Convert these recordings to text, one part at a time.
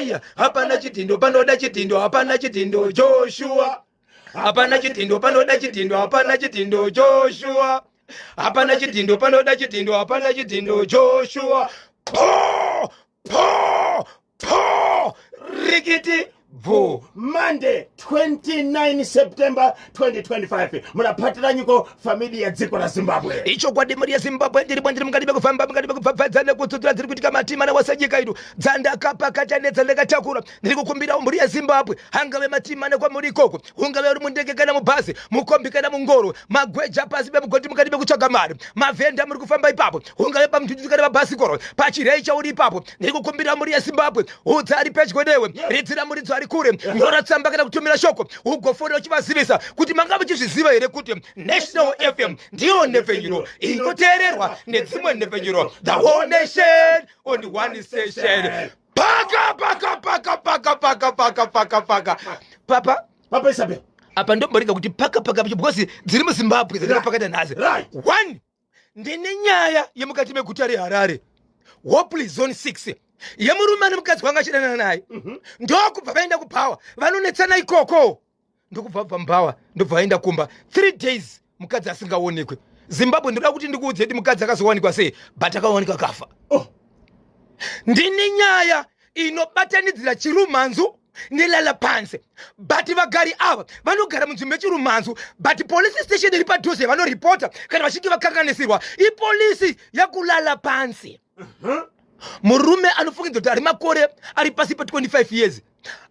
Aya, hapana chidhindo panoda chidhindo, hapana chidhindo Joshua. Hapana chidhindo panoda chidhindo, hapana chidhindo Joshua. Hapana chidhindo panoda chidhindo, hapana chidhindo Joshua. Po po po rikiti bvu. Monday 29 September 2025, munaphatiranyiko famili ya dziko la Zimbabwe. Ichokwadi, mhuri yeZimbabwe, ndiripo, ndiri mukati mekufamba, mukati mekubvabvadza nekutsudzura dziri kuitika matima nawasanyika ino dzandakapakata nedzandakatakura. Ndiri kukumbirawo mhuri yeZimbabwe, hangave matima nekwamuri ikoko, ungave uri mundege kana mubhazi, mukombi kana mungoro, magweja pasi pemugoti mukati mekutsvaga mari, mavhenda muri kufamba ipapo, ungave pamutututsu kana pabhasikoro, pachirei chauri ipapo, ndiri kukumbira mhuri yeZimbabwe, udza ari pedyo newe, ridzira muridzo ari kure, nyora tsamba kana kutumira shoko, ugofonera uchivazivisa kuti manga muchizviziva here kuti National FM ndiyo nhepfenyuro inoteererwa nedzimwe nhepfenyuro, the whole nation on one station. Paka paka paka paka paka paka paka paka, papa. Papa Isabel. Apa ndomborega kuti paka paka because dziri muZimbabwe dzandakapakata nhasi. One, ndine nyaya yemukati meguta reHarare, Hopley Zone 6, yemurume nemukadzi wanga achidanana naye. Ndokubva vaenda kubhawa, vanonetsana ikoko, ndokubva bva mubhawa, ndobva vaenda kumba. 3 days mukadzi asingaonekwe. Zimbabwe, ndoda kuti ndikuudze kuti mukadzi akazowanikwa sei, but akawanikwa kafa. Oh. Ndine nyaya inobatanidzira Chirumhanzu neLalapanzi, but vagari ava vanogara munzvimbo yeChirumhanzu, but police station iri padhuze vanoripota kana vachinge vakanganisirwa ipolisi yakuLalapanzi. Murume anofungidzwa kuti ari makore ari pasi pe25 years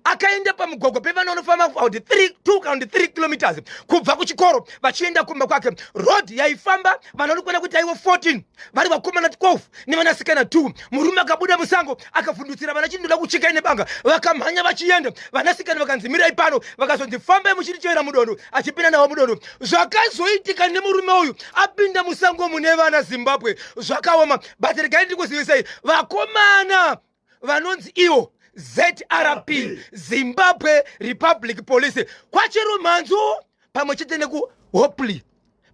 akaenda pamugwagwa pevana vanofamba about 3 2 kana kuti 3 kilometers kubva kuchikoro vachienda kumba kwake. Road yaifamba vanhu vanokwana kuti aiwo 14, vari vakomana 12 nevanasikana 2. Murume akabuda musango, akavhundutsira vana, chindoda kuchikai nebanga. Vakamhanya vachienda, vanasikana vakanzi, "Mirai pano." Vakazonzi, "Fambai muchitevera mudondo." Achipinda navo mudondo. Zvakazoitika nemurume uyu apinda musango mune vana, Zimbabwe, zvakaoma. But regai ndikuzivisei, vakomana vanonzi ivo ZRP, Zimbabwe Republic Police, kwaChirumhanzu pamwe chete nekuHopley,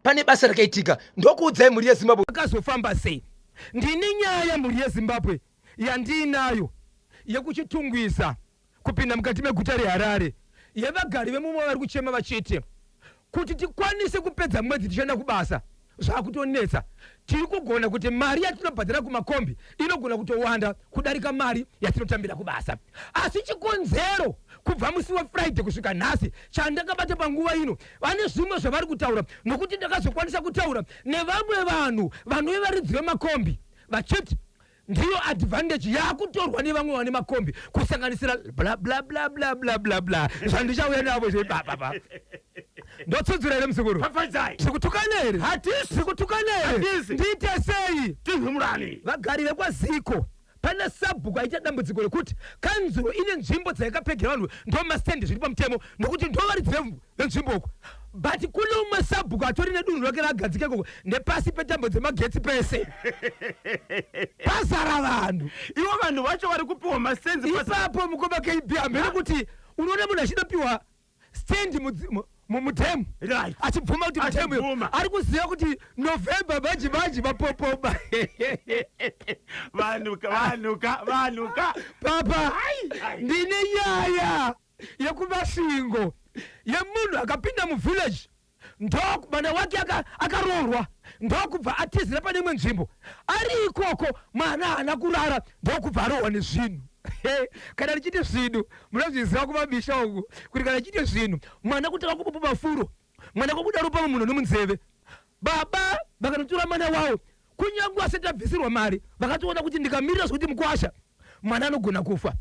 pane basa rakaitika. Ndokuudzai, mhuri yeZimbabwe, akazofamba sei. Ndini nyaya, mhuri yeZimbabwe, yandiinayo yekuChitungwiza kupinda mukati meguta reHarare, yevagari vemumwe vari kuchema vachiti kuti tikwanise kupedza mwedzi tichienda kubasa zvakutonetsa. Tiri kugona kuti mari yatinobhadhara kumakombi inogona kutowanda kudarika mari yatinotambira kubasa. Asi chikonzero kubva musi weFriday kusvika nhasi chandakabata panguva ino, vane zvimwe zvavari kutaura, nokuti ndakazokwanisa kutaura nevamwe vanhu vanove varidzi vemakombi vachiti ndiyo advantage yakutorwa nevamwe vane makombi, kusanganisira bla bla bla bla bla bla bla, zvandichauya navo zvebababa. Ndotsudzura here, muzukuru? Pafadzai. Tiri kutukana here? Hatisi. Tiri kutukana here? Hatisi. Ndiite sei? Tihumurani. Vagari vekwaZiko, pane sabhuku aita dambudziko rekuti kanzuro ine nzvimbo dzayakapegera vanhu, ndo mastendi zviri pamutemo, nokuti ndo varidzi venzvimbo uko, but kune umwe sabhuku atori nedunhu rake raagadzika ikoko, nepasi petambo dzemagetsi pese pazara vanhu. Ivo vanhu vacho vari kupiwa masenzi. Ipapo, mukoma KB, hamene kuti unoona munhu achidopiwa stendi mudhemu achibvuma kuti mudhemu Achibvuma. ari kuziva kuti November manji manji vapopoma. Vanhuka, vanhuka, vanhuka. Papa, Ai. ndine nyaya yekuMasvingo yemunhu akapinda muvillage, mwana wake akaroorwa, ndokubva atizira pane imwe nzvimbo. Ari ikoko mwana haana kurara, ndokubva arohwa nezvinhu. Kana ndichiti zvinhu, munozviziva kumamisha uku kuti kana ndichiti zvinhu, mwana kutanga kupupa furo, mwana kubuda ropa mumunhu nemunzeve. Baba vakanotora mwana wavo, kunyange asati abvisirwa mari, vakatoona kuti ndikamirira zvekuti mukwasha, mwana anogona kufa.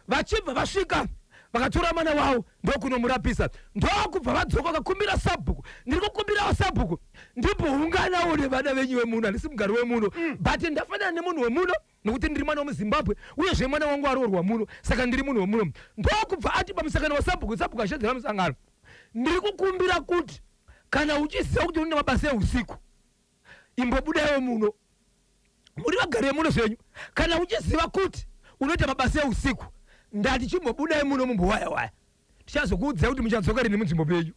Vachibva vasvika, vakatora mwana wavo, ndokunomurapisa, ndokubva vadzoka, vakakumbira sabhuku, "Ndiri kukumbirawo sabhuku, ndimbounganawo nevana venyu vemuno. Handisi mugari wemuno, but ndafanana nemunhu wemuno nokuti ndiri mwana wemuZimbabwe, uyezve mwana wangu aroorwa muno, saka ndiri munhu wemuno." Ndokubva ati pamusangano wasabhuku, sabhuku ashedzera musangano, "Ndiri kukumbira kuti kana uchiziva kuti une mabasa eusiku, imbobudaiwo muno. Muri vagari vemuno zvenyu, kana uchiziva kuti unoita mabasa eusiku, ndati chimbobudai muno mumbowaya waya, tichazokuudzai kuti muchadzoka rini munzvimbo penyu."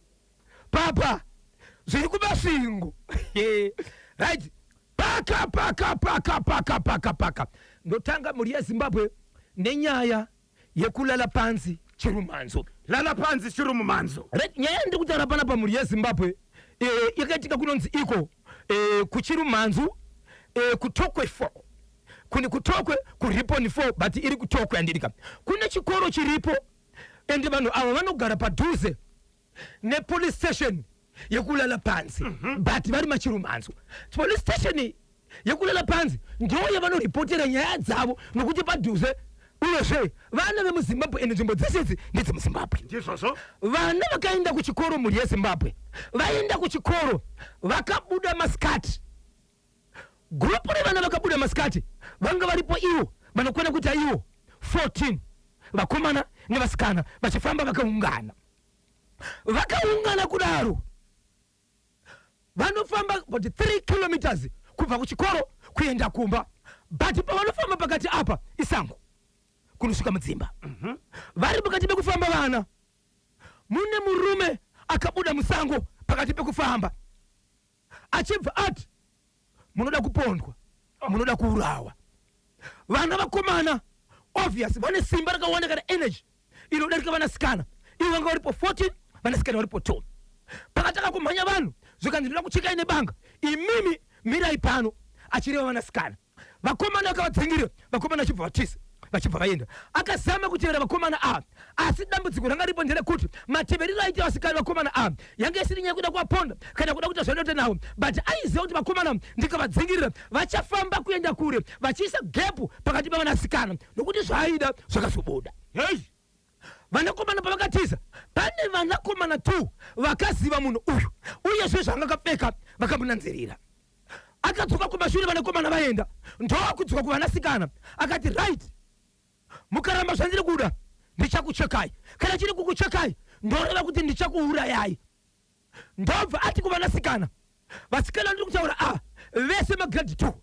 Papa, zviri kuMasvingo, right? Paka paka paka paka paka paka. Ndotanga, mhuri yeZimbabwe, nenyaya. Yekulala pansi Chirumanzu. Lala pansi Chirumanzu. Right, nyaya yandiri kutaura panapa, mhuri yeZimbabwe, yakaitika kunonzi iko kuChirumanzu, kuTokwe 4, kune kuTokwe kuRipon 4, but iri kuTokwe yandirika. Kune chikoro chiripo, ende vanhu ava vanogara padhuze nepolice station yekulala pansi, but vari maChirumanzu. Police station yekulala pansi ndo yavanoripotera nyaya dzavo nokuti padhuze, uyezve vana vemuZimbabwe, ende nzvimbo dzese idzi ndedzemuZimbabwe. Ndizvozvo. Vana vakaenda kuchikoro, mhuri yeZimbabwe, vaenda kuchikoro vakabuda masikati. Gurupu revana vakabuda masikati vanga varipo ivo vanokwana kuita ivo 14, vakomana nevasikana, vachifamba vakaungana. Vakaungana kudaro, vanofamba about 3 kilometers kubva kuchikoro kuenda kumba, but pavanofamba pakati apa isango kunosvika mudzimba. Vari pakati pekufamba vana, mune murume akabuda musango pakati pekufamba achibva ati, "Munoda kupondwa, munoda kuurawa." Vana vakomana obvious vane simba rakawanda kana energy inodarika vanasikana. Ivo vanga varipo 14, vanasikana varipo 2. Pakatanga kumhanya vanhu, zvikanzi, "Ndoda kuchekai nebanga, imimi mirai pano," achireva vanasikana. Vakomana vakavadzingirira, vakomana vachibva vatisa, vachibva vaenda. Akazama kutevera vakomana ava, asi dambudziko ranga ripo nderekuti mateverero aita vasikana vakomana ava yanga isiri nyaya yekuda kuvaponda kana kuda kuita zvanoita navo, but aiziva kuti vakomana ndikavadzingirira vachafamba kuenda kure vachiisa gap pakati pavanasikana, nokuti zvaaida zvakazobuda. Hei. Vanakomana pavakatiza, pane vanakomana 2 vakaziva munhu uyu uyezve zvanga akapfeka, vakamunanzirira. Akadzoka kumashure, vanakomana vaenda, ndokudzoka kuvanasikana akati, "Right, mukaramba zvandiri kuda ndichakuchekai. Kana chiri kukuchekai ndoreva kuti ndichakuurayai." Ndobva ati kuvanasikana, vasikana ndiri kutaura ava vese magrade 2,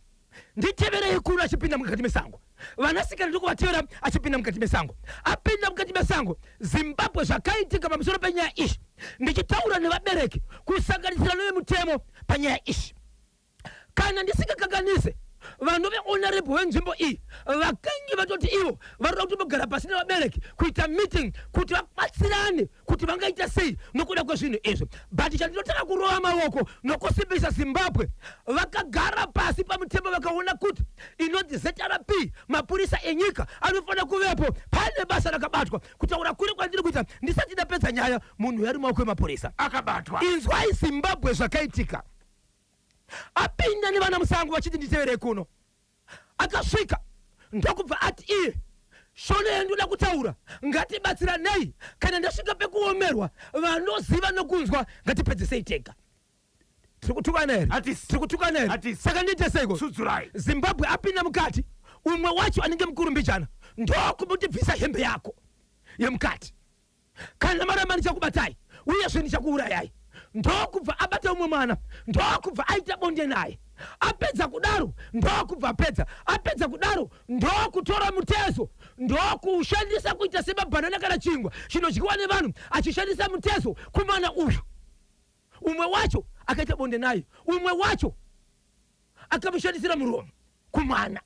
"Nditeverei kuno." Achipinda mukati mesango, vanasikana ndiri kuvatevera achipinda mukati mesango. Apinda mukati mesango, Zimbabwe, zvakaitika pamusoro penyaya iyi, ndichitaura nevabereki kusanganisira nevemutemo panyaya iyi, kana ndisingakanganise, vanhu vehonorable wenzvimbo iyi vakange vatoti ivo varikuda kutombogara pasi nevabereki kuita meeting kuti vabatsirane kuti vangaita sei nokuda kwezvinhu izvi. But chandinotanga kurova maoko nokusimbisa Zimbabwe, vakagara pasi pamutemo vakaona kuti inonzi ZRP, mapurisa enyika anofanira kuvepo. Pane basa rakabatwa. Kutaura kuri kwandiri kuita, ndisati ndapedza nyaya, munhu yari maoko emapurisa. Akabatwa. Inzwai, Zimbabwe, zvakaitika. Apinda nevana musango vachiti, "Nditeverei kuno." Akasvika ndokubva ati iye, "Shona yandoda kutaura, ngatibatsiranei. Kana ndasvika pekuomerwa, vanoziva nokunzwa, ngatipedzesei tega." Tiri kutukana here? Hatisi. Tiri kutukana here? Hatisi. Saka ndiite seiko? Tsudzurai. Zimbabwe, apinda mukati, umwe wacho anenge mukurumbijana ndokumuti, "Bvisa hembe yako yemukati, kana maramba ndichakubatai uyezve ndichakuurayai." Ndokubva abata umwe mwana, ndokubva aita bonde naye. Apedza kudaro, ndokubva apedza, apedza kudaro, ndokutora mutezo, ndokuushandisa kuita semabhanana kana chingwa chinodyiwa nevanhu, achishandisa mutezo kumwana uyu. Umwe wacho akaita bonde naye, umwe wacho akamushandisira muromo kumwana.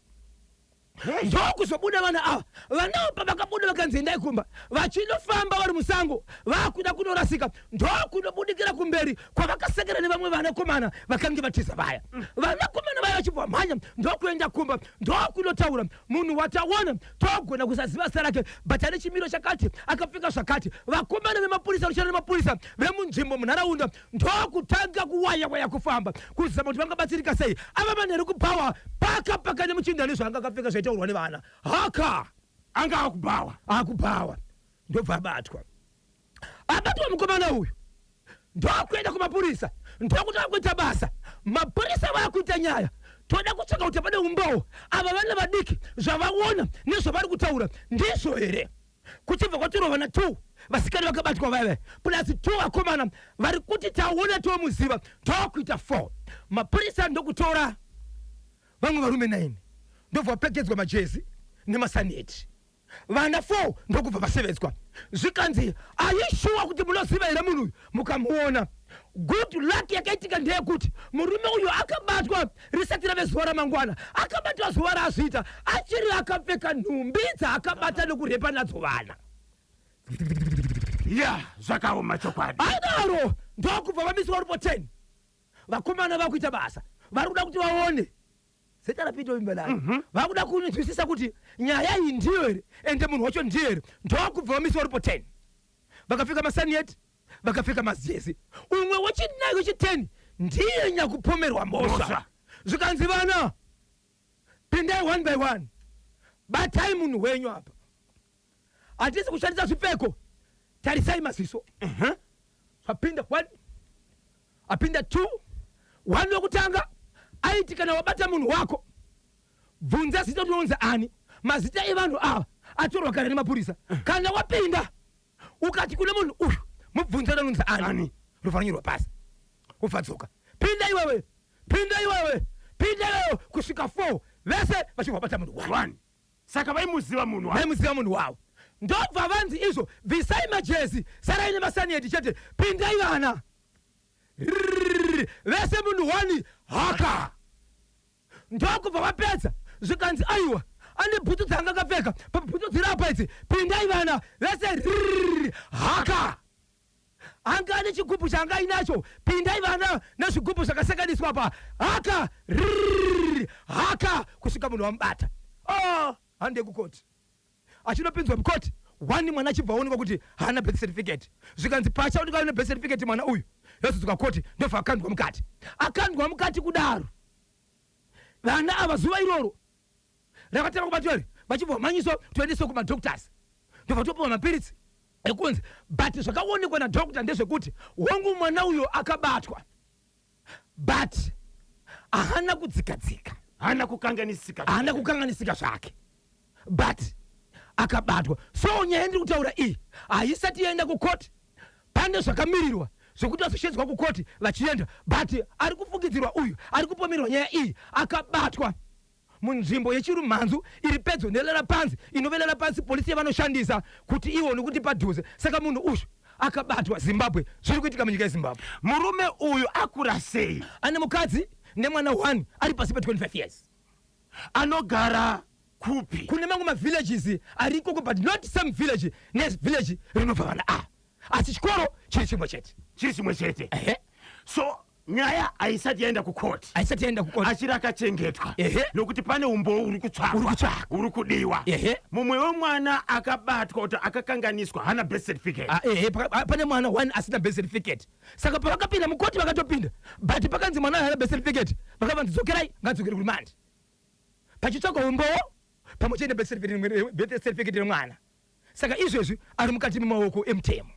Ndokuzobuda vana ava. Vanawo pavakabuda vakanzi, "Endai kumba." Vachinofamba vari musango, vakuda kunorasika, ndokunobudikira kumberi kwavakasekera nevamwe vanakomana vakange vatiza vaya. Vanakomana vaya vachibva mhanya ndokuenda kumba, ndokunotaura, "Munhu wataona togona kusaziva zita rake, but ane chimiro chakati, akapfeka zvakati." Vakomana vemapurisa, vanoshanda nemapurisa vemunzvimbo munharaunda, ndokutanga kuwaya waya, kufamba kuzama kuti vangabatsirika sei. Ava manheru kubhawa paka paka nemuchinda nezvaanga akapfeka zvaitaurwa nevana haka. Anga akubhawa. Akubhawa, ndobva abatwa. Abatwa mukomana uyu, ndokuenda kumapurisa, ndokutanga kuita basa. Mapurisa vakuita nyaya, toda kutsvaka kuti pane umbowo, ava vana vadiki zvavaona nezvavari kutaura ndizvo here? Kuchibva kwatorwa vana 2, vasikana vakabatwa vaiva plus 2 vakomana vari kuti taona tomuziva, ndokuita 4. Mapurisa ndokutora vamwe varume 9, ndobva vapfekedzwa majezi nemasaneti. Vana 4 ndokubva vasevedzwa, zvikanzi, "Aishuwa kuti munoziva here munhu uyu mukamuona?" Good luck yakaitika ndeyekuti murume uyu akabatwa risati rave zuva ramangwana. Akabatwa zuva raazviita achiri akapfeka nhumbi dzaakabata nekurepa nadzo vana. Ya, zvakaoma chokwadi. Adaro ndokubva vamiswa rupo 10. Vakomana vakuita basa, vari kuda kuti vaone zeta rapito vimba nayo. Vakuda kunzwisisa kuti nyaya iyi ndiyo here, ende munhu wacho ndiye here. Ndokubva vamiswa rupo 10, vakapfeka masanieti, vakapfeka majezi. Umwe wechinai, wechi10, ndiye nyakupomerwa mhosva. Mhosva. Zvikanzi, "Vana, pindai one by one, batai munhu wenyu apa. Hatisi kushandisa zvipfeko, tarisai maziso." Apinda one, apinda two. One wekutanga aiti, "Kana wabata munhu wako, bvunza zita kuti unonzi ani. Mazita evanhu ava atorwa kare nemapurisa. Kana wapinda ukati kune munhu uyu, mubvunze kuti anonzi ani." Ani. Rufanirwa pasi, ubva dzoka, "Pinda iwewe, pinda iwewe, pinda iwewe," kusvika 4, vese vachibva vabata munhu one. One. Saka vaimuziva munhu wacho. Vaimuziva munhu wavo. Ndobva vanzi izvo, "Bvisai majezi, sarai nemasanieti chete, pindai vana." Rrrr, vese munhu wani haka. Ndokubva vapedza, zvikanzi, "Aiwa, ane bhutsu dzanga akapfeka, pabhutsu dziri apa idzi, pindai vana." Vese rrrr, haka. Anga ane chigubhu chaanga ainacho, "Pindai vana," nezvigubhu zvakasakaniswa pa, haka, rrrr, haka, kusvika munhu wamubata. Oh, hande kukoti. Achinopinzwa mukoti, one mwana achibva aonekwa kuti haana birth certificate. Zvikanzi pachaonekwa ane birth certificate mwana uyu, yozodzoka koti. Ndobva akandwa mukati. Akandwa mukati kudaro, vana ava zuva iroro rakatanga kubatwa iri, vachibva vamhanyiswa, toendeswa kumadoctors, ndobva topiwa mapiritsi ekunzi. But zvakaonekwa nadoctor ndezvekuti, hongu, mwana uyo akabatwa, but haana kudzikadzika. Haana kukanganisika. Haana kukanganisika zvake, but akabatwa. So nyaya ndiri kutaura iyi haisati yaenda kukoti. Pane zvakamirirwa zvokuti vazoshedzwa kukoti vachienda, but ari kufungidzirwa uyu, ari kupomerwa nyaya iyi, akabatwa munzvimbo yeChirumhanzu iri pedyo neLalapanzi, inove Lalapanzi polisi yavanoshandisa kuti iwo nekuti padhuze. Saka munhu uyu akabatwa. Zimbabwe, zviri kuitika munyika yeZimbabwe. Murume uyu akura sei? Ane mukadzi nemwana 1 ari pasi pe25 years. Anogara kupi? Kune mamwe mavillages ari ikoko, but not same village nevillage rinobva vana a, asi chikoro chiri chimwe chete. Chiri chimwe chete. Ehe. So nyaya haisati yaenda kukoti. Haisati yaenda kukoti. Achiri akachengetwa. Ehe. Nokuti pane umbowo uri kutsvakwa. Uri kutsvakwa. Uri kudiwa. Ehe. Mumwe wemwana akabatwa kuti akakanganiswa hana birth certificate. Ah, ehe, pane mwana one asina birth certificate. Saka pavakapinda mukoti, vakatopinda, but pakanzi mwana haana birth certificate, vakavanzi dzokerai, ngadzokere kuremand, pachitsvakwa umbowo pamwe chete nebirth certificate remwana. Saka izvezvi ari mukati memaoko emutemo.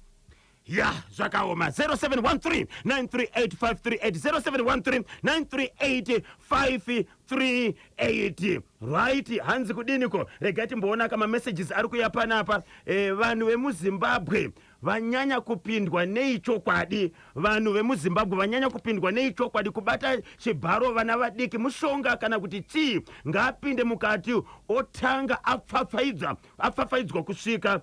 Ya, zvakaoma. 0713 938 538, 0713 938 538. Right, hanzi kudiniko? Regai timboona kamamessages ari kuya panapa. Vanhu vemuZimbabwe vanyanya kupindwa neichokwadi. Vanhu vemuZimbabwe vanyanya kupindwa neichokwadi. Kubata chibharo vana vadiki mushonga kana kuti chii? Ngaapinde mukati, otanga apfapfaidzwa, apfapfaidzwa kusvika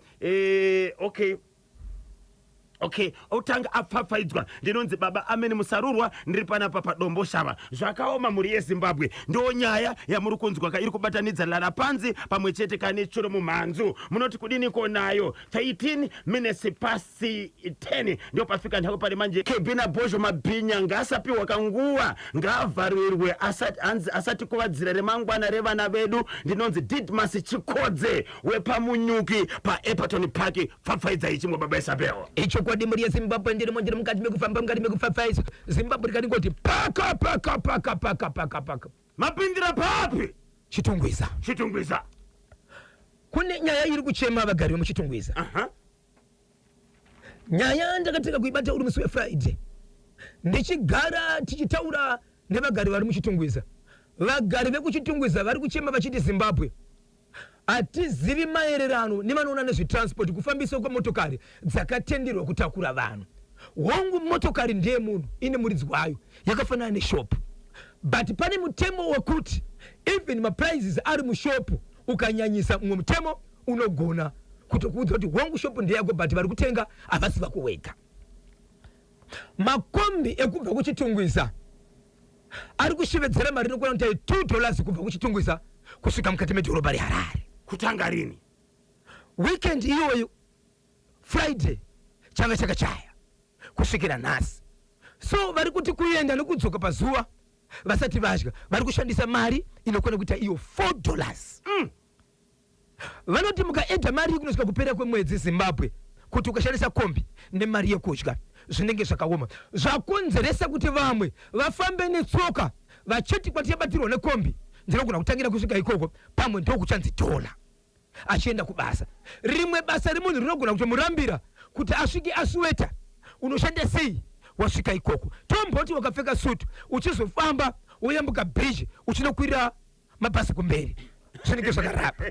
okay, otanga apfapfaidzwa. Ndinonzi Baba Ameni Musarurwa, ndiri panapa paDombo Shava. Zvakaoma, mhuri yeZimbabwe. Ndo nyaya yamuri kunzwa ka, iri kubatanidza Lalapanzi pamwe chete kane Chiro Mumhanzu. Munoti kudiniko nayo? 13 minutes past 10 ndio pafika nhako pari manje. Kebina Bhozho Mabhinya ngaasapiwa kanguva, ngaavharirwe asati, hanzi asati kuvadzira remangwana revana vedu. Ndinonzi Didmas Chikodze wepaMunyuki paEpaton Park. Pfapfaidzai chimwe, Baba Isabel. Ichokwadi, mhuri yeZimbabwe, ndirimo, ndiri mukati mekufamba, mukati mekupfapfaisa. Zimbabwe rikandingoti paka paka paka paka paka paka. Mapindira papi? Chitungwiza. Chitungwiza. Kune nyaya iri kuchema vagari vemuChitungwiza. Nyaya ndakatanga kuibata uri musi weFriday, ndichigara tichitaura nevagari vari muChitungwiza. Vagari vekuChitungwiza vari kuchema vachiti, "Zimbabwe, hatizivi maererano nevanoona nezvetransport, kufambiswa kwemotokari dzakatenderwa kutakura vanhu. Hongu, motokari ndeyemunhu, ine muridzi wayo, yakafanana neshopu, but pane mutemo wekuti even maprices ari mushopu, ukanyanyisa, mumwe mutemo unogona kutokuudza kuti hongu, shopu ndeyako, but vari kutenga havasi vako wega." Makombi ekubva kuChitungwiza ari kushevedzera mari inokwana kuita $2 kubva kuChitungwiza kusvika mukati medhorobha reHarare. Kutanga rini? Weekend iyoyo, Friday changa chakachaya kusvikira nhasi. So vari kuti kuenda nekudzoka pazuva vasati vadya vari kushandisa mari inokwana kuita iyo $4. Vanoti mukaedha mari iyi kunosvika kupera kwemwedzi Zimbabwe kuti ukashandisa kombi nemari yekudya zvinenge zvakaoma, zvakonzeresa kuti vamwe vafambe netsoka vachiti kwatichabatirwa nekombi ndinogona kutangira kusvika ikoko pamwe ndokuchanzi dhola achienda kubasa. Rimwe basa remunhu rinogona kutomurambira kuti asvike asuweta. Unoshanda sei wasvika ikoko? Tomboti wakapfeka sutu uchizofamba woyambuka bridge uchinokwira mabhazi kumberi, zvinenge zvakarapa.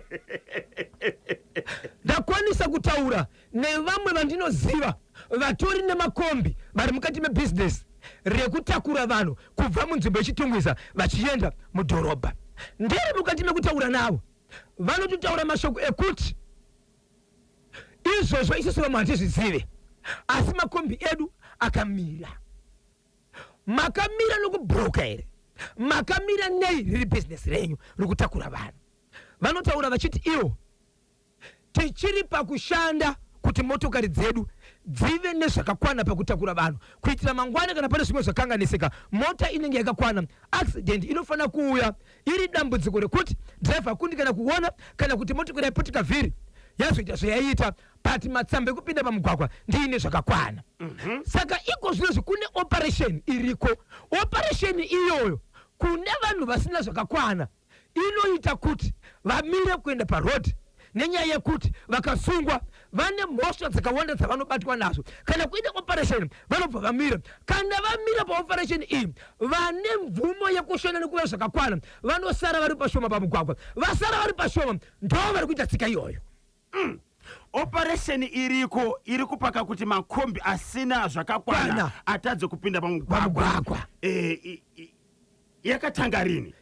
Ndakwanisa kutaura nevamwe vandinoziva vatori nemakombi vari mukati mebhizinesi rekutakura vanhu kubva munzvimbo yeChitungwiza vachienda mudhorobha. Ndiri mukati mekutaura navo, vanototaura mashoko ekuti izvozvo isusu vamwe hatizvizive, asi makombi edu akamira. Makamira nokubhuroka here? Makamira nei riri bhizinesi renyu rikutakura vanhu? Vanotaura vachiti ivo tichiri pakushanda kuti motokari dzedu dzive nezvakakwana pakutakura vanhu kuitira mangwana kana pane zvimwe zvakanganisika mota inenge yakakwana. Accident inofanira kuuya iri dambudziko rekuti driver akundikana kuona kana kuti motokari yaputika vhiri yazoita zvayaiita, but matsamba ekupinda pamugwagwa ndiine zvakakwana. Saka iko zvinozvi kune operation iriko. Operation iyoyo kune vanhu vasina zvakakwana inoita kuti vamire kuenda paroad nenyaya yekuti vakasungwa vane mhosva dzakawanda dzavanobatwa nazo. Kana kuine operation vanobva vamira. Kana vamira paoperation iyi, vane mvumo yekushanda nekuva zvakakwana vanosara vari pashoma pamugwagwa. Vasara vari pashoma ndo vari kuita tsika iyoyo. Operation iriko iri kupaka kuti makombi asina zvakakwana Kwana. atadze kupinda pamugwagwa. Pamugwagwa. Yakatanga rini?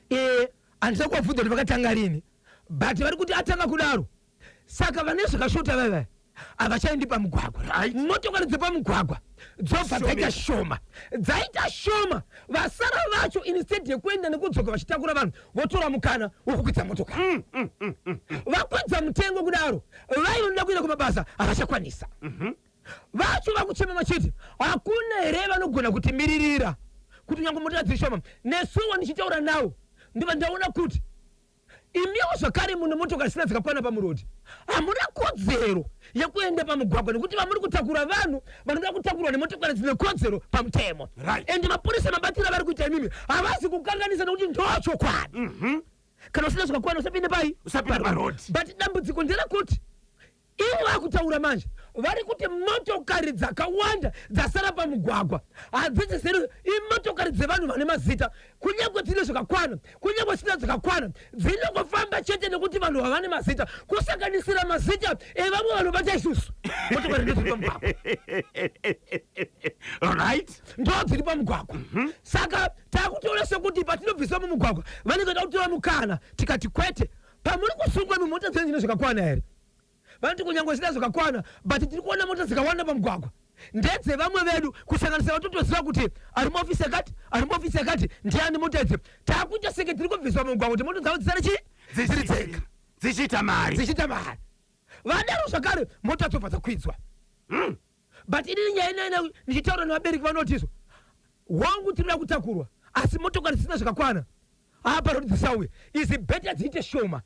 Handisa kuvabvunza kuti vakatanga rini, but vari kuti atanga kudaro. Saka vane zvakashota vaiva havachaendi pamugwagwa. Motokari dzepamugwagwa dzobva dzaita shoma, dzaita shoma. Vasara vacho instead yekuenda nekudzoka vachitakura vanhu votora mukana wokukwidza motokari. Vakwidza mutengo kudaro, vainoda kuenda kumabasa havachakwanisa. Vacho vakuchema vachiti hakuna here vanogona kutimiririra kuti nyange motokari dziri shoma. Nesuwo ndichitaura nawo ndobva ndaona kuti imiwo zvakare mune motokari dzisina dzakakwana pamurodhi, hamuna kodzero yekuenda pamugwagwa nekuti vamuri kutakura vanhu vanoda kutakurwa nemotokari dzine kodzero pamutemo. Ende mapurisa mabatiro avari kuita imimi havazi kukanganisa nekuti ndochokwadi. Kana usina zvakakwana usapinde pai? Usapinde paroad. But dambudziko nderekuti ivo vakutaura manje vari kuti motokari dzakawanda dzasara pamugwagwa hadzisi zero, imotokari dzevanhu vane mazita, kunyange dzine zvakakwana kunyange dzisina dzakakwana dzinongofamba chete nekuti vanhu vavane mazita, kusanganisira mazita evamwe vanobata isusu. Motokari ndo dziri pamugwagwa. Ndo dziri pamugwagwa. Saka takutoona sekuti patinobviswa mumugwagwa vanenge vada kutora mukana, tikati kwete, pamuri kusungwa imi mota dzenyu dzine zvakakwana here? Vanoti kunyange zvisina zvakakwana, but tiri kuona mota dzakawanda pamugwagwa ndedzevamwe vedu, kusanganisira vatotoziva kuti ari muofisi yakati, ari muofisi yakati ndiani. Mota idzi takuita senge tiri kubviswa mumugwagwa kuti mota dzavo dzisare chii dziri dzega dzichiita mari, dzichiita mari. Vadaro zvakare mota dzobva dzakwidzwa. But inini nyaya inoina ndichitaura nevabereki vanoti izvo wangu tinoda kutakurwa asi motokari dzisina zvakakwana apa rodi dzisauye, izi better dziite shoma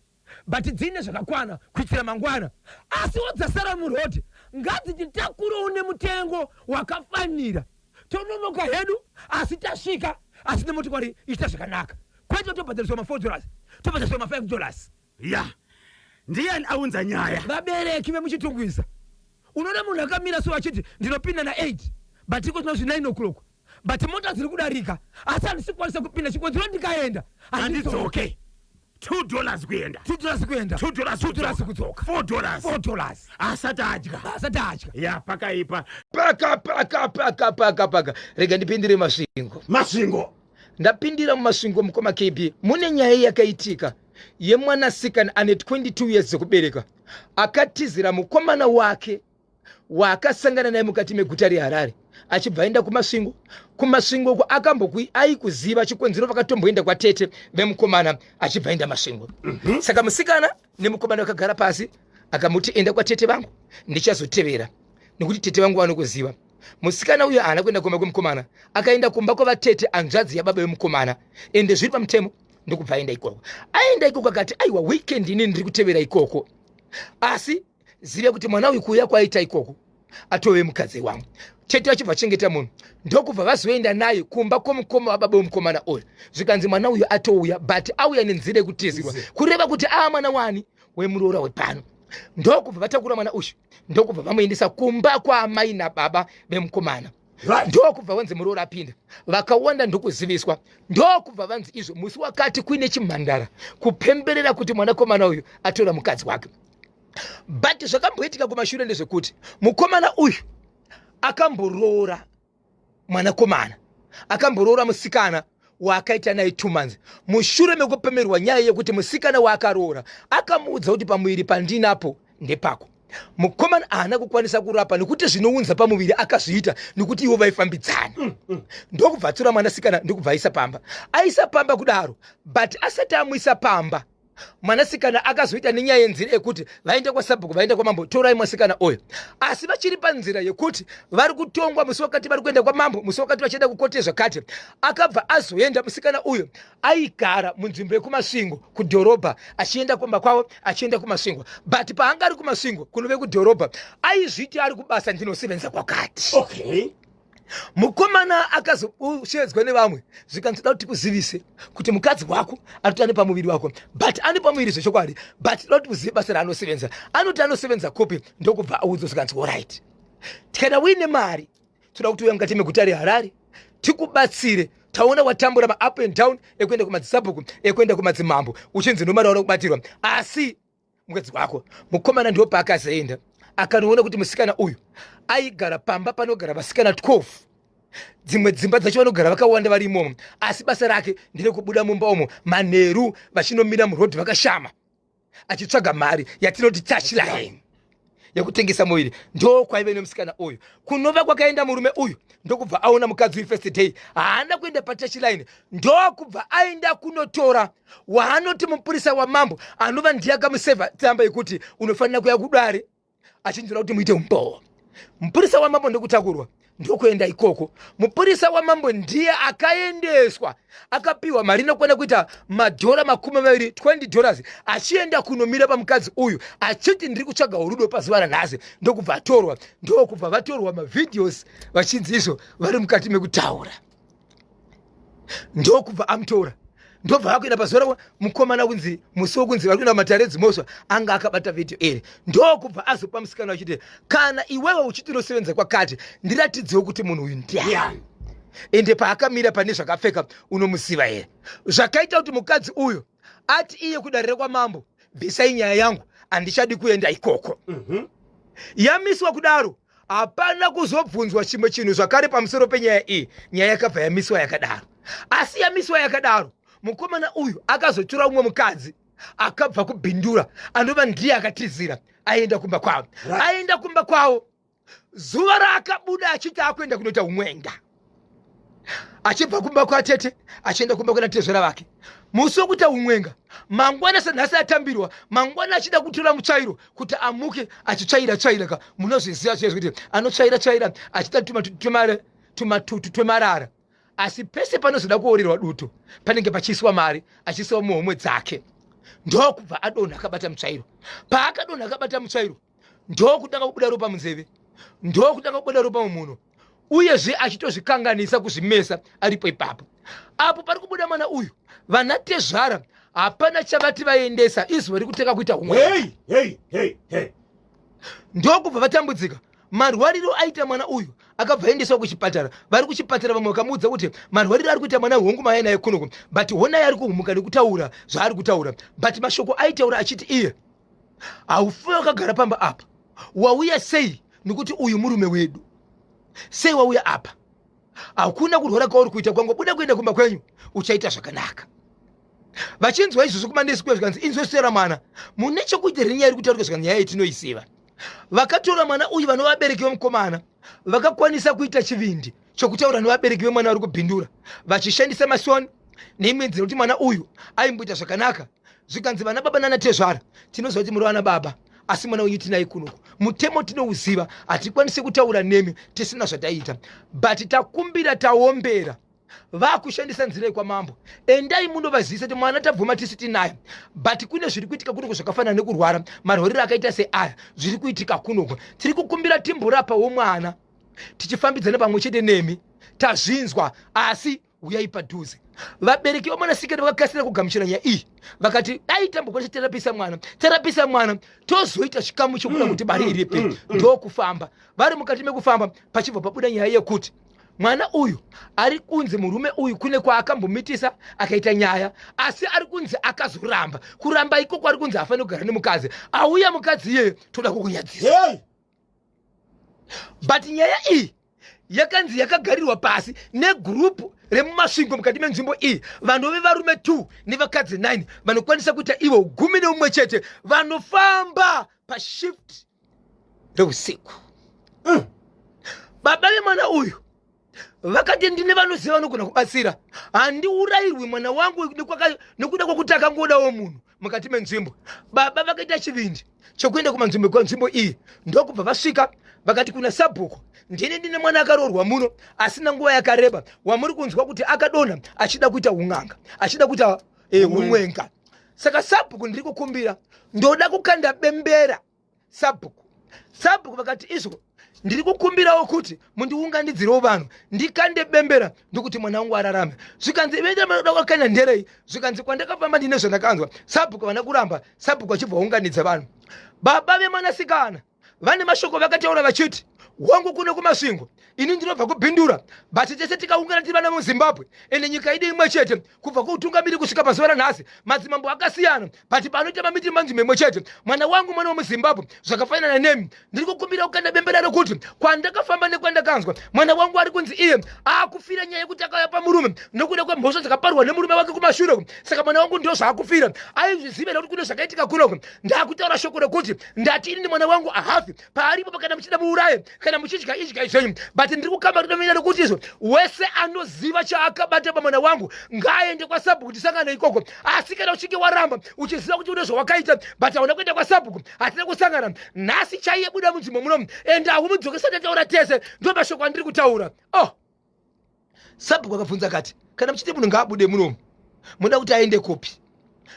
but dziine zvakakwana kuitira mangwana, asiwo dzasara murodhi ngadzititakurewo nemutengo wakafanira, tononoka hedu asi tasvika, asi nemotokari ichiita zvakanaka, kwete tobhadhariswa ma$4, tobhadhariswa ma$5. Ya, ndiani aunza nyaya? Vabereki vemuChitungwiza. Unoona munhu akamira so achiti ndinopinda na8, but iko tinozvi 9 o'clock, but mota dziri kudarika asi handisi kukwanisa kupinda, chikonzero ndikaenda handidzoke. $2 kuenda, $2 kuenda, $2 $2 kudzoka, $4, $4. Asati adya. Asati adya. Ya, pakaipa. Paka paka paka paka paka, rega ndipindire Masvingo. Masvingo. Ndapindira muMasvingo, mukoma KB, mune nyaya yakaitika yemwanasikana ane 22 years dzekubereka akatizira mukomana wake waakasangana naye mukati meguta reHarare. Achibva aenda kuMasvingo. KuMasvingo uko akambokui aikuziva chikonzero vakatomboenda kwatete vemukomana, achibva aenda Masvingo. Saka musikana nemukomana vakagara pasi, akamuti, "Enda kwatete vangu, ndichazotevera nekuti tete vangu vanokuziva." Musikana uyo haana kuenda kumba kwemukomana, akaenda kumba kwavatete, hanzvadzi yababa vemukomana, ende zviri pamutemo. Ndokubva aenda ikoko. Aenda ikoko akati, "Aiwa, weekend ini ndiri kutevera ikoko, asi zive kuti mwana uyu kuuya kwaita ikoko atove mukadzi wangu." Tete vachibva chengeta munhu, ndokubva vazoenda naye kumba kwomukoma wababa wemukomana uyu. Zvikanzi mwana uyu atouya, but auya nenzira yekutizirwa, kureva kuti aa mwana wani wemuroora wepano. Ndokubva vatakura mwana uyu, ndokubva vamuendesa kumba kwaamai nababa vemukomana. Ndokubva vanzi muroora apinda, vakawanda ndokuziviswa. Ndokubva vanzi izvo musi wakati kuine chimhandara kupemberera kuti mwanakomana uyu atora mukadzi wake. But zvakamboitika kumashure ndezvekuti mukomana uyu akamboroora mwanakomana, akamboroora musikana waakaita naye 2 months, mushure mekupemerwa nyaya yekuti musikana waakaroora akamuudza kuti pamuviri pandinapo ndepako. Mukomana haana kukwanisa kurapa nekuti zvinounza pamuviri akazviita nekuti ivo vaifambidzana. Ndokubva atora mwanasikana, ndokubva aisa pamba. Aisa pamba kudaro, but asati amuisa pamba, mwanasikana akazoita nenyaya yenzira yekuti vaenda kwasabhuku, vaenda kwamambo, torai mwasikana uyu. Asi vachiri panzira yekuti vari kutongwa musi wakati, vari kuenda kwamambo musi wakati, vachienda kukote zvakati, akabva azoenda. Musikana uyu aigara munzvimbo yekuMasvingo kudhorobha, achienda kumba kwavo, achienda kuMasvingo. But paanga ari kuMasvingo kunove kudhorobha, aizviti ari kubasa, ndinosevenza kwakati. Mukomana akazoshedzwa nevamwe, zvikanzi, "Toda kuti tikuzivise kuti mukadzi wako anoti ane pamuviri wako, but ane pamuviri zvechokwadi, but toda kuti uzive basa raanosevenza. Anoti anosevenza kupi?" Ndokubva audzwa, zvikanzi, "Alright, kana uine mari, toda kuti uya mukati meguta reHarare tikubatsire. Taona watambura maup and down ekuenda kumadzisabhuku, ekuenda kumadzimambo, uchinzi nomari waura kubatirwa, asi mukadzi wako." Mukomana ndo paakazoenda, akanoona kuti musikana uyu aigara pamba panogara vasikana 12. Dzimwe dzimba dzacho vanogara vakawanda vari imomo, asi basa rake nderekubuda mumba umo manheru, vachinomira murodhi vakashama, achitsvaga mari yatinoti touchline yekutengesa muviri. Ndo kwaive nemusikana uyu. Kunova kwakaenda murume uyu, ndokubva aona mukadzi uyu. First day haana kuenda patouchline, ndokubva aenda kunotora waanoti mupurisa wamambo, anova ndiye akamusevha tsamba yekuti unofanira kuya kudare, achinzira kuti muite umbowo. Mupurisa wamambo ndokutakurwa, ndokuenda ikoko. Mupurisa wamambo ndiye akaendeswa, akapiwa mari inokwana kuita madhora 20, $20, achienda kunomira pamukadzi uyu achiti, "Ndiri kutsvaga urudo pazuva ranhasi." Ndokubva atorwa, ndokubva vatorwa mavideos vachinzi izvo vari mukati mekutaura. Ndokubva amutora, ndobva vakuenda pazuva ravo. Mukomana kunzi musi wokunzi vari kuenda kumatare edzimhosva, anga akabata vhidhiyo iri. Ndokubva azopa musikana achiti, "Kana iwewe uchiti unosevenza kwakati, ndiratidzewo kuti munhu uyu ndiani, ende paakamira pane zvakapfeka unomuziva here?" Zvakaita kuti mukadzi uyu ati iye kudarira kwamambo, "Bvisai nyaya yangu, handichadi kuenda ikoko." Yamiswa kudaro, hapana kuzobvunzwa chimwe chinhu zvakare pamusoro penyaya iyi. Nyaya yakabva yamiswa yakadaro. Asi yamiswa yakadaro, mukomana uyu akazotora umwe mukadzi akabva kuBindura, anova ndiye akatizira aenda kumba kwavo. Aenda kumba kwavo, zuva raakabuda achiti akuenda kunoita umwenga, achibva kumba kwatete achienda kumba kuna tezvera vake, musi wekuita umwenga mangwana, senhasi atambirwa, mangwana achida kutora mutsvairo kuti amuke achitsvaira tsvaira ka, munozviziva zviya kuti anotsvaira tsvaira achiita tumatutu twemarara, asi pese panozoda kuorerwa dutu panenge pachiiswa mari, achiiswa muhomwe dzake. Ndokubva adonha akabata mutsvairo. Paakadonha akabata mutsvairo, ndokutanga kubuda ropa munzeve, ndokutanga kubuda ropa mumuno, uyezve achitozvikanganisa kuzvimesa aripo ipapo. Apo pari kubuda mwana uyu, vana tezvara hapana chavati vaendesa izuva rikutanga kuita umwe. Hey, hey, hey, hey. Ndokubva vatambudzika. Marwariro aita mwana uyu, akabva aendeswa kuchipatara. Vari kuchipatara, vamwe vakamuudza kuti marwariro ari kuita mwana, hongu mai naye kunoku, but honai ari kuhumuka nekutaura zvaari kutaura. But mashoko aitaura achiti iye, "Haufi wakagara pamba apa. Wauya sei? Nekuti uyu murume wedu. Sei wauya apa? Hakuna kurwara kwauri kuita. Kwangobuda kuenda kumba kwenyu, uchaita zvakanaka." Vachinzwa izvozvo kumanesi kuya, zvikanzi, "Inzwesera mwana, mune chokuita here? Nyaya iri kutaurika." Zvikanzi, "Nyaya yetinoiziva." Vakatora mwana uyu, vanova vabereki vemukomana. Vakakwanisa kuita chivindi chokutaura nevabereki vemwana vari kubhindura vachishandisa masoni neimwe nzira kuti mwana uyu aimboita zvakanaka. Zvikanzi, vana baba nana tezvara, tinoziva kuti muri vana baba, asi mwana wenyu tinaye kunoku, mutemo tinouziva, hatikwanisi kutaura nemi tisina zvataita, but takumbira, taombera vakushandisa nzira yekwamambo, endai munovazivisa kuti mwana tabvuma tisi tinaye, but kune zviri kuitika kunoko zvakafanana nekurwara, marwariro akaita seaya zviri kuitika kunoko. Tiri kukumbira timborapawo mwana tichifambidzana pamwe chete nemi. Tazvinzwa, asi uyai padhuze. Vabereki vamwanasikana vakakasira kugamuchira nyaya iyi, vakati dai tambokwanisa terapisa mwana, terapisa mwana, tozoita chikamu chokuda kuti mari iripe. Ndokufamba. Vari mukati mekufamba, pachibva pabuda nyaya yekuti mwana uyu ari kunzi murume uyu kune kwaakambomitisa akaita nyaya, asi ari kunzi akazoramba. Kuramba ikoko, ari kunzi haafaniri kugara nemukadzi auya. Mukadzi iyeye toda kukunyadzisa. But nyaya iyi yakanzi yakagarirwa pasi negurupu remuMasvingo mukati menzvimbo iyi, vanove varume 2 nevakadzi 9 vanokwanisa kuita ivo 11 vanofamba pashift reusiku. Baba vemwana uyu vakati, ndine vanoziva vanogona kubatsira, handiurayirwi mwana wangu nekuda kwekuti akangodawo munhu mukati menzvimbo. Baba vakaita chivindi chokuenda kumanzvimbo kwanzvimbo iyi, ndokubva vasvika vakati kuna sabhuku, ndini ndine mwana akaroorwa muno asina nguva yakareba, wamuri kunzwa kuti akadonha achida kuita un'anga, achida kuita umwenga. Saka sabhuku, ndiri kukumbira, ndoda kukanda bembera sabhuku. Sabhuku vakati, izvo ndiri kukumbirawo kuti mundiunganidzirewo vanhu ndikande bembera ndokuti mwana wangu ararame. Zvikanzi, ivendamanoda wakanda nderei? Zvikanzi, kwandakafamba ndine zvandakanzwa. Sabhuku vana kuramba. Sabhuku achibva waunganidza vanhu. Baba vemwanasikana vane mashoko vakataura vachiti, wangu kuno kuMasvingo, ini ndinobva kuBhindura, but tese tikaungana tiri vana vemuZimbabwe, ende nyika yedu imwe chete. Kubva kuutungamiri kusvika pazuva ranhasi, madzimambo akasiyana, but panoita mamiti manzvimbo imwe chete. Mwana wangu mwana wemuZimbabwe zvakafanana nemi. Ndiri kukumbira kukanda bembera rekuti kwandakafamba nekwandakanzwa, mwana wangu ari kunzi iye akufira nyaya yekuti akauya pamurume nokuda kwemhosva dzakaparwa nemurume wake kumashure. Saka mwana wangu ndo zvaakufira. Aizviziva here kuti kune zvakaitika kunoko? Ndakutaura shoko rekuti ndati inini mwana wangu ahafi paaripo. Kana muchida muuraye, kana muchidya idyai zvenyu, but ndiri kukamba ridomira rekuti izvo wese anoziva chaakabata pamwana wangu ngaaende kwasabhuku tisangane ikoko. Asi kana uchinge waramba uchiziva kuti une zvawakaita but hauna kuenda kwasabhuku, hatina kusangana nhasi chaiye, buda munzvimbo munomu ende haumudzokesa tataura tese. Ndo mashoko andiri kutaura. Oh, sabhuku akabvunza akati, kana muchiti munhu ngaabude munomu, muda kuti aende kupi?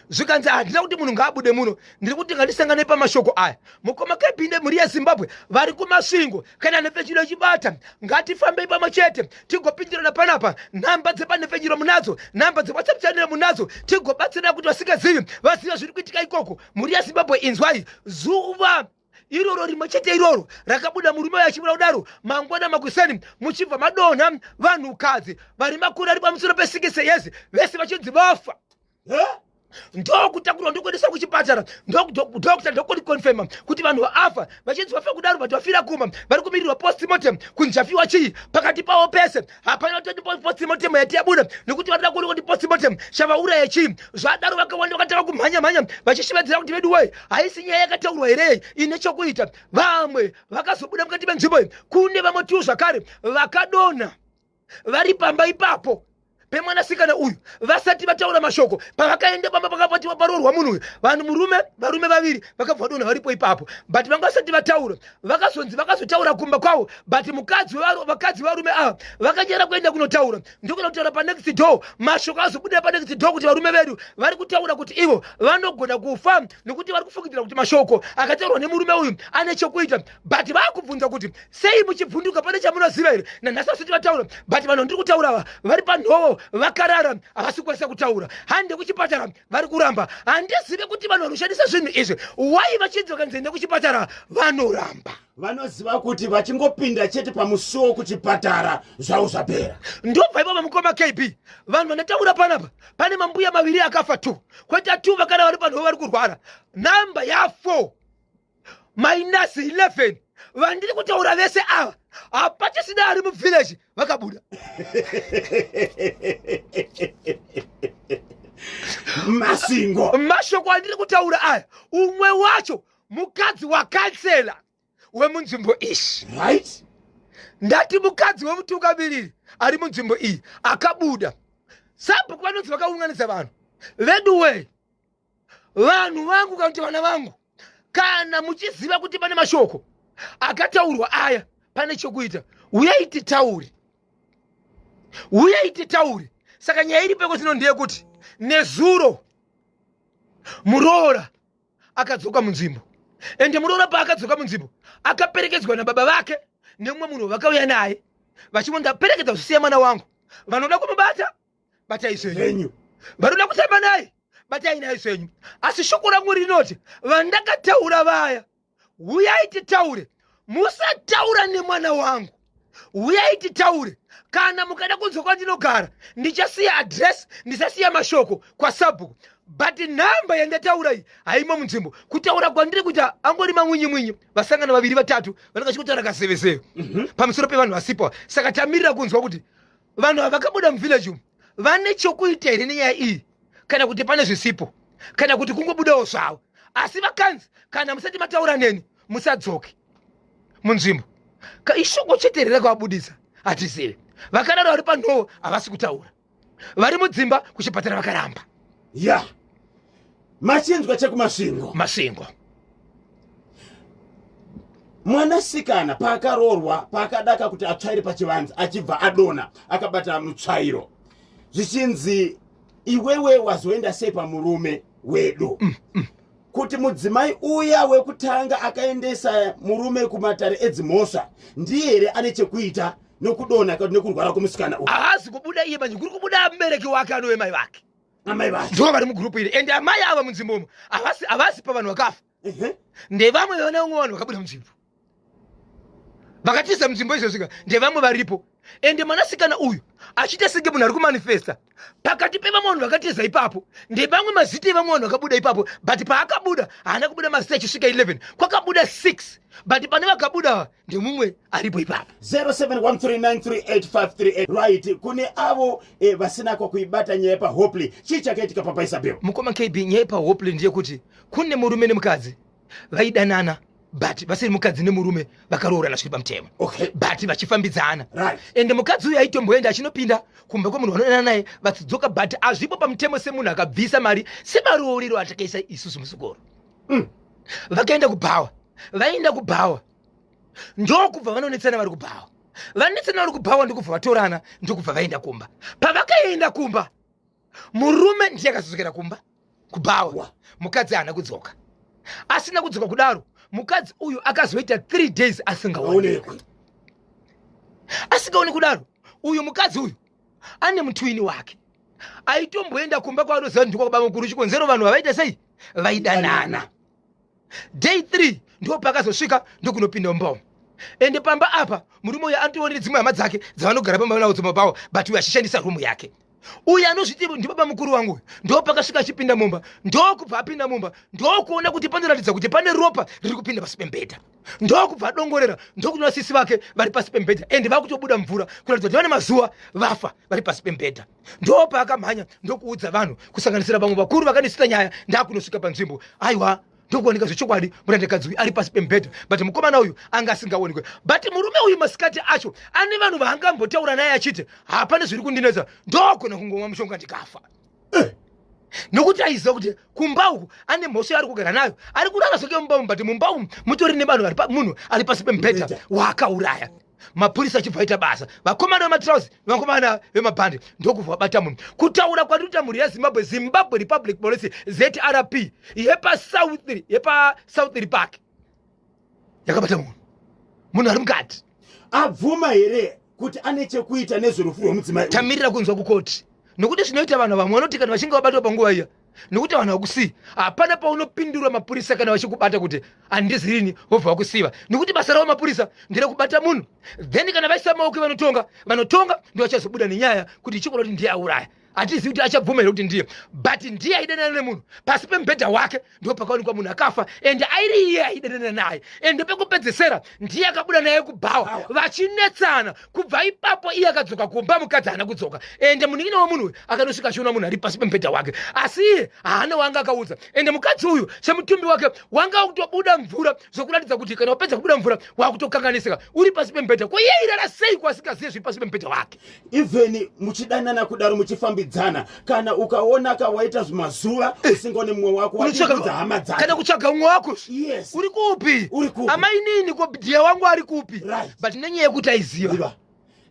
Zvikanzi, handina kuti munhu ngaabude muno, ndiri kuti ngatisangane pamashoko aya. Mukoma kepinde, mhuri yeZimbabwe vari kuMasvingo, kana nhepfenyuro ichibata, ngatifambei pamwe chete tigopindirana panapa. Nhamba dzepanhepfenyuro munadzo, nhamba dzeWhatsApp channel munadzo, tigobatsirana kuti vasingazivi vaziva zviri kuitika ikoko. Mhuri yeZimbabwe, inzwai, zuva iroro rimwe chete iroro rakabuda murume uyo achibuda kudaro, mangwana makuseni muchibva madonha vanhukadzi vari makore ari pamusoro pe60 years, vese vachinzi vafa. Ndokutakurwa, ndokuendeswa kuchipatara. Doctor ndokuriconfirma kuti vanhu vafa. Vachinzi vafa kudaro, but vafira kuma vari kumirirwa postmortem kunzi chafiwa chii. Pakati pavo pese hapana kutoti postmortem yati yabuda, nekuti varida kuona kuti postmortem chavauraya chii. Zvadaro, vakawanda vakatanga kumhanya mhanya vachishevedzera kuti, vedu wei, haisi nyaya yakataurwa here ine chokuita? Vamwe vakazobuda mukati menzvimbo iyi. Kune vamwe tu zvakare vakadonha vari pamba ipapo pemwanasikana uyu vasati vataura mashoko. Pavakaenda pamba pakapatiwa paroorwa munhu uyu, vanhu murume, varume vaviri vakabva vadonha varipo ipapo, but vanga vasati vataura. Vakazonzi vakazotaura kumba kwavo, but mukadzi vakadzi varume ava vakanyara kuenda kunotaura, ndokuenda kutaura panext door. Mashoko azobudira panext door kuti varume vedu vari kutaura kuti ivo vanogona kufa nekuti vari kufungidzira kuti mashoko akataurwa nemurume uyu ane chokuita. But vaakubvunza kuti, sei muchibvunduka? Pane chamunoziva here? Nanhasi vasati vataura, but vanhu ndiri kutaura ava vari panhovo vakarara, havasi kukwanisa kutaura. Hande kuchipatara, vari kuramba. Handizive kuti vanhu vanoshandisa zvinhu izvi wai vachinzi vakanzi ende kuchipatara vanoramba. Vanoziva kuti vachingopinda chete pamusuwo kuchipatara, zvavo zvapera. Ndobva ipapa, mukoma KB, vanhu vandataura panapa, pane mambuya maviri akafa, two kweta two vakana vari panhovo vari kurwara. Namba ya4 minus 11 vandiri kutaura vese ava, hapachisina ari muvillage vakabuda. Masvingo. Mashoko andiri kutaura aya, umwe wacho mukadzi wakansela wemunzvimbo ishi. Ndati mukadzi wemutungamiriri ari munzvimbo iyi akabuda. Sabhuku vanonzi vakaunganidza vanhu. Veduwee, vanhu vangu kana kuti vana vangu, kana muchiziva kuti pane mashoko akataurwa aya, pane chokuita, uyai titaure, uyai titaure. Saka nyaya iri peko zvino ndeyekuti nezuro muroora akadzoka munzvimbo, ende muroora paakadzoka munzvimbo akaperekedzwa nababa vake nemumwe munhu vakauya naye vachimo, ndaperekedza zvisiya mwana wangu, vanoda kumubata batai zvenyu, vanoda kutamba naye batai naye zvenyu, asi shoko rangu rinoti vandakataura vaya, uyai titaure, musataura nemwana wangu, uyai titaure. Kana mukada kunzwa kwandinogara, ndichasiya address, ndisasiya mashoko kwasabhuku, but nhamba yandataura iyi haimo munzvimbo. Kutaura kwandiri kuita angori mamwinyi mwinyi, vasangana vaviri vatatu vanenge vachikutaura kazevezeve pamusoro pevanhu vasipo. Saka tamirira kunzwa kuti vanhu ava vakabuda muvillage umu vane chokuita here nenyaya iyi, kana kuti pane zvisipo, kana kuti kungobudawo zvavo. Asi vakanzi kana musati mataura neni musadzoke munzvimbo. Ishoko chete here rakavabudisa? Hatizivi. Vakadaro vari panhovo havasi kutaura, vari mudzimba kuchipatara vakaramba. Ya, machinzwa chekuMasvingo. Masvingo. Mwanasikana paakaroorwa, paakadaka kuti atsvaire pachivanze, achibva adona akabata mutsvairo, zvichinzi, "Iwewe wazoenda sei pamurume wedu?" Kuti mudzimai uya wekutanga akaendesa murume kumatare edzimhosva ndiye here ane chekuita nokudonha kana nekurwara kwemusikana uyu? Haazi kubuda iye manje, kuri kubuda mubereki wake anove mai vake. Amai vacho. Ndo vari mugurupu iri, ende amai ava munzvimbo umu havasi pavanhu vakafa. Ndevamwe vana vamwe vanhu vakabuda munzvimbo, vakatiza munzvimbo izvozvika, ndevamwe varipo. Ende mwanasikana uyu achiita senge munhu ari kumanifesta pakati pevamwe vanhu vakatiza ipapo, ndevamwe mazita evamwe vanhu vakabuda ipapo. But paakabuda haana kubuda mazita achisvika 11, kwakabuda 6, but pane vakabuda ava ndemumwe aripo ipapo. 0713938538. Right, kune avo vasina kwakuibata nyaya paHopley, chii chakaitika papa Isabel? Mukoma KB, nyaya paHopley ndeyekuti kune murume nemukadzi vaidanana, but vasiri mukadzi nemurume vakaroorana zviri pamutemo, but vachifambidzana. Ende mukadzi uyu aitomboenda achinopinda kumba kwemunhu vanodanana naye vachidzoka, but hazvipo pamutemo semunhu akabvisa mari semaroorero atakaisa isusu musukoro. Vakaenda kubhawa, vaenda kubhawa ndokubva vanonetsana vari kubhawa, vanetsana vari kubhawa ndokubva vatorana, ndokubva vaenda kumba. Pavakaenda kumba, murume ndiye akazodzokera kumba kubhawa, mukadzi haana kudzoka. Asina kudzoka kudaro, mukadzi uyu akazoita 3 days asingaonekwi. Asingaoni kudaro, uyu mukadzi uyu ane mutwini wake aitomboenda kumba kwaanoziva ndiko kwababa mukuru, chikonzero vanhu vavaita sei, vaidanana. Day 3 ndo paakazosvika ndokunopinda mumba umu. Ende pamba apa murume uyu anotoonera dzimwe hama dzake dzavanogara pamba nawo dzomabhawa, but uyu achishandisa rumu yake. Uyu anozviti ndibaba mukuru wangu uyu. Ndo pakasvika achipinda mumba, ndokubva apinda mumba ndokuona kuti panoratidza kuti pane ropa riri kupinda pasi pembedha, ndokubva adongorera ndokuona sisi vake vari pasi pembedha, ende vakutobuda mvura kuratidza kuti vane mazuva vafa vari pasi pembedha. Ndopaakamhanya ndokuudza vanhu, kusanganisira vamwe vakuru vakanisita nyaya. Ndakunosvika panzvimbo, aiwa, ndokuoneka zvechokwadi murandakadzi uyu ari pasi pemubhedha, but mukomana uyu anga asingaonekwe. But murume uyu masikati acho ane vanhu vaangambotaura naye achiti hapana zviri kundinetsa, ndogona kungomwa mushonga ndikafa, nokuti aiziva kuti kumba uku ane mhosva yaari kugara nayo. Ari kurara zvake mumba umu, but mumba umu mutori nevanhu vari munhu ari pasi pemubhedha waakauraya. Mapurisa achibva aita basa, vakomana vematrausi nevakomana vemabhandi ndokubva vabata munhu. Kutaura kwandinoita, mhuri yaZimbabwe, Zimbabwe Republic Police, ZRP yepaSouth Park yakabata munhu, munhu ari mukati. Abvuma here kuti ane chekuita nezverufu rwemudzimai uyu? Tamirira kunzwa kukoti, nokuti zvinoita vanhu vamwe vanoti kana vachinge vabatwa panguva iya, nokuti vanhu vakusiyi, hapana paunopindura mapurisa kana vachikubata kuti handizirini, vobva vakusiva, nokuti basa ravo mapurisa nderekubata munhu. Then kana vaisa maoko vanotonga, vanotonga ndo vachazobuda nenyaya kuti ichokwadi kuti ndiye auraya. Hatizivi kuti achabvuma here kuti ndiye, but ndiye aidanana nemunhu pasi pemubhedha wake. Ndo pakaonekwa munhu akafa, ende airi iye aidanana naye. Ende pekupedzesera ndiye akabuda naye kubhawa vachinetsana. Kubva ipapo iye akadzoka kumba, mukadzi haana kudzoka. Ende munin'ina wemunhu uyu akanosvika achiona munhu ari pasi pemubhedha wake, asi iye haana wanga akaudza. Ende mukadzi uyu semutumbi wake wanga wakutobuda mvura, zvokuratidza kuti kana wapedza kubuda mvura wakutokanganisika, uri pasi pemubhedha. Ko iye irara sei kwasingazive zviri pasi pemubhedha wake? Even muchidanana kudaro, muchifambidzana, kana ukaona ka waita zvimazuva usingaone mumwe wako, wadudza hama dzake. Kana kutsvaga umwe wako. Uri kupi? Uri kupi? Amainini, ko dhiya wangu ari kupi? Right. But nenyaya yekuti aiziva. Ziva.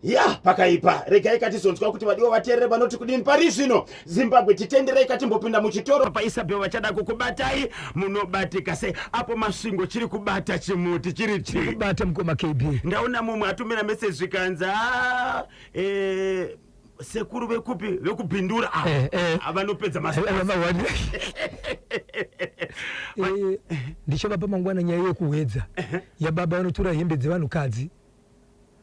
Ya, pakaipa. Regai katizonzwa kuti vadiwa vateerere vanoti kudini pari zvino. Zimbabwe, titenderei katimbopinda muchitoro paIsabel. Vachada kukubatai, munobatika sei apo Masvingo chiri kubata chimuti chiri chii? Kubata mukoma KB. Ndaona mumwe atumira meseji, zvikanzi, "Ah, sekuru vekupi, vekubhindura ava vanopedza masi." Ndichavapa mangwana nyaya yekuhwedza yababa vanotora hembe dzevanhukadzi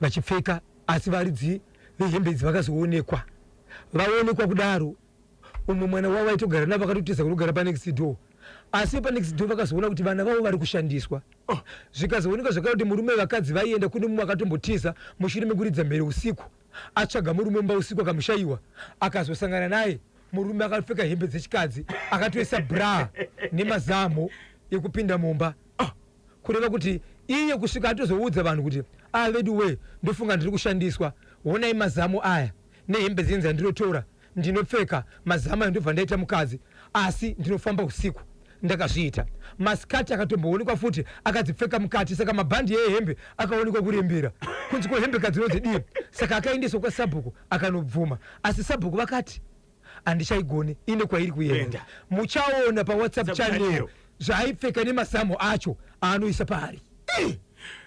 vachipfeka, asi varidzi vehembe idzi vakazoonekwa. Vaonekwa kudaro, umwe mwana wavo aitogara navo akatotiza kunogara panext door, asi panext door vakazoona kuti vana vavo vari kushandiswa. Zvikazoonekwa zvakare kuti murume vakadzi vaienda kune mumwe akatombotiza mushure mekuridza mhere usiku, atsvaga murume mumba usiku akamushayiwa. Akazosangana naye murume akapfeka hembe dzechikadzi, akatoisa bra nemazamo ekupinda mumba. Kureva kuti iye kusvika atozoudza vanhu kuti, "A vedu we, ndofunga ndiri kushandiswa. Honai mazamo aya nehembe dzenzi andinotora ndinopfeka mazamo aya, ndobva ndaita mukadzi, asi ndinofamba usiku ndakazviita masikati." Akatomboonekwa futi akadzipfeka mukati, saka mabhandi ehembe akaonekwa kurembera kunzi ko hembe kadzinonzi. Saka akaendeswa kwasabhuku akanobvuma, asi sabhuku vakati, "Handichaigoni, ine kwairi kuenda." Kuenda. Muchaona paWhatsApp WhatsApp channel channel. zvaaipfeka nemasamo acho aanoisa paari.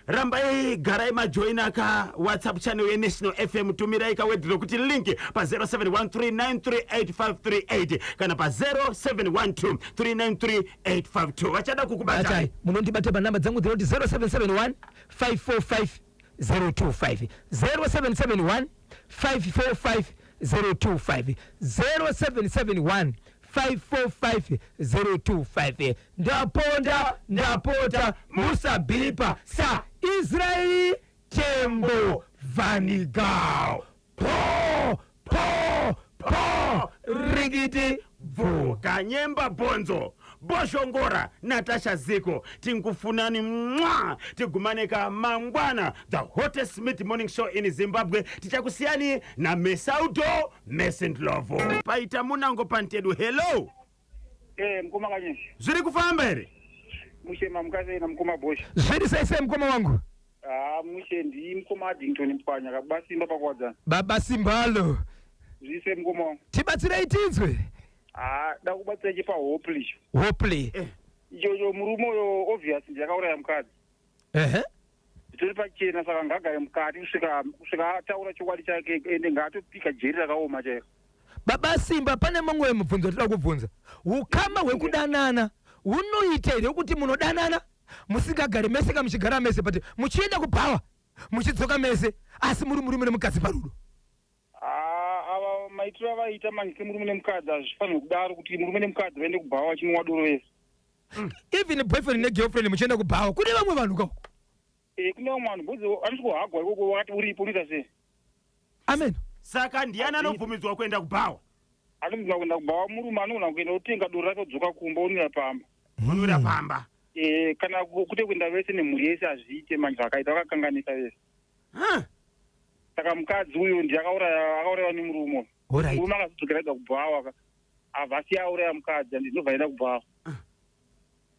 Rambai, garai majoina ka WhatsApp channel yeNational FM. Tumirai kaword rokuti link pa0713938538 kana pa0712393852. Vachada kukubatai? Batai, munondibata panhamba dzangu dzinoti 0771 545 025, 0771 545 025, 0771 545 025. Ndaponda, ndapota, musabhipa saIsraeri Tembo Vanigal. Po po po, rikiti bvu. Kanyemba Bonzo Bozhongora, Natasha Ziko, tinkufunani mwa tigumane ka mangwana, the hottest mid morning show in Zimbabwe. Tichakusiyani na Mesaudo Mesindlovo. Paita munango pantedu. Hello. Mukoma Kanyemba. Zviri kufamba here? Mushe, mamukasei namukoma Bosh? Zviri sei sei, mukoma wangu? Ah, mushe, ndi mukoma Addington Mpwanya, kababa Simba pakuwadzana. Baba Simbalo. Zvise, mukoma wangu. Tibatsirei tinzwe. Ah, da kubatsira chipa Hopley icho. Hopley. Ichocho murume uyo obvious ndiye akauraya mukadzi. Zvitori pachena, saka ngaagare mukati kusvika ataura chokwadi chake, ende ngaatopika jeri rakaoma chairo. Baba Simba, pane mumwe mubvunzo toda kubvunza. Ukama hwekudanana hunoita here kuti munodanana musingagari mese, ka muchigara mese, but muchienda kubhawa muchidzoka mese, asi muri murume nemukadzi parudo? Ah, ava maitiro avaita manje semurume nemukadzi hazvifanirwi kudaro, kuti murume nemukadzi vaende kubhawa vachinwa doro vese. Even boyfriend negirlfriend muchienda kubhawa, kune vamwe vanhu kako? Kune vamwe vanhu bhozi anosvikohagwa ikoko, wakati uripo unoita sei? Amen. Saka ndiani anobvumidzwa kuenda kubhawa? Anobvuma kuenda kubhawa murume anogona kuenda otenga doro rake, odzoka kumba, onwira pamba. Unwira pamba. Kana kute kuenda vese nemhuri yese hazviite manje, zvakaita vakakanganisa vese. Huh. Saka mukadzi uyu ndiye akauraya, akaurayiwa nemurume uyu. Murume akazodzokera ega kubhawa ka, abva asiya auraya mukadzi, andi ndobva aenda kubhawa.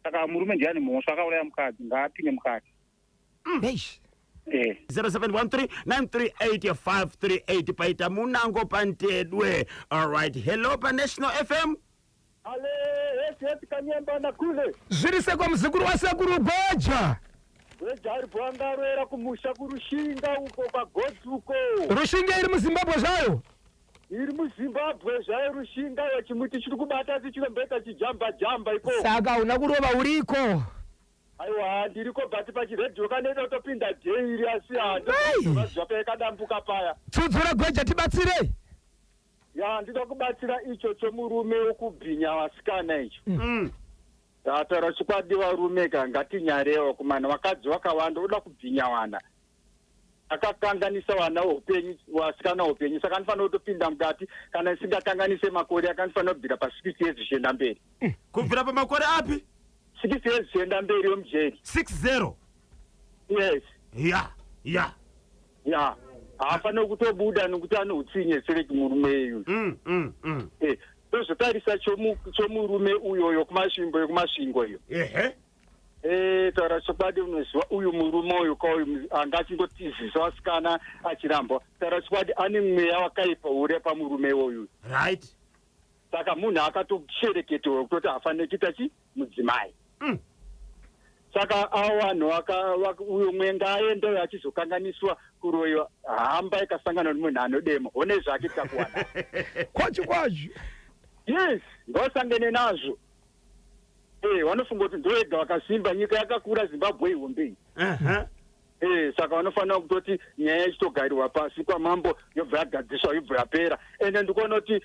Saka murume ndiye ane mhosva, akauraya mukadzi, ngaapinde mukati. Eish. 0713938538. Paita munango pantedwe. Alright, hello paNational FM. Ale, hesi hesi, Kanyemba nakule. Zviri sekwa muzukuru wasekuru Gweja? Gweja ari bwangarwera kumusha kuRushinga uko kwaGotsi uko. Rushinga iri muZimbabwe zvayo? Iri muZimbabwe zvayo Rushinga, chimuti chiri kubata chichirembeta chijamba jamba iko. Saka una kurova uriko? Aiwa, ndiriko, but pachiredhiyo kanoita kutopinda daily, asi Ai. handozvapaya kadambuka paya. Tsudzura Gweja, tibatsirei. Ya, ndida kubatsira icho chomurume wokubhinya vasikana icho. Taura chokwadi, varume ka, ngatinyarewo kumana vakadzi vakawanda uda kubhinya vana, akakanganisa vana upenyu, vasikana upenyu. Saka anofanira kutopinda mukati. Kana isingakanganise makore, akanofanira kubvira pa60 years zvichienda mberi. Kubvira pamakore api? 60 years zvichienda mberi yomujeri. 60? Yes. Ya. Ya, haafaniri kutobuda nokuti ane utsinye sereki murume iyu. Tozotarisa chomurume uyoyo kumasvingo, yekumasvingo iyo. Taura chokwadi, unoziva uyu murume uyu kauyu anga achingotizisa vasikana achirambwa. Taura chokwadi, ane mweya wakaipa uri pamurume uyu. Saka munhu akatoshereketewa kutoti haafaniri kuita chi mudzimai. Saka avo vanhu uyu mwenga aendeyo achizokanganiswa kuroyiwa, hamba ikasangana nemunhu anodema one zvake takuwana. Kwacho kwazvo. Yes, ngavasangane nazvo. Vanofunga kuti ndoega vakasimba. Nyika yakakura, Zimbabwe ihombe iyi. Saka vanofanira kutoti nyaya ichitogarirwa pasi kwamambo, yobva yagadziswa, yobva yapera. Ende ndikuona kuti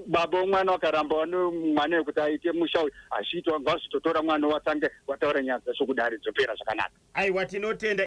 baba womwana vakaramba vane mwana wekuti aite musha uyu hazviitwa, ngavazvitotora mwana watange wataura nyaya dzacho kudare, dzopera zvakanaka. Aiwa, tinotenda.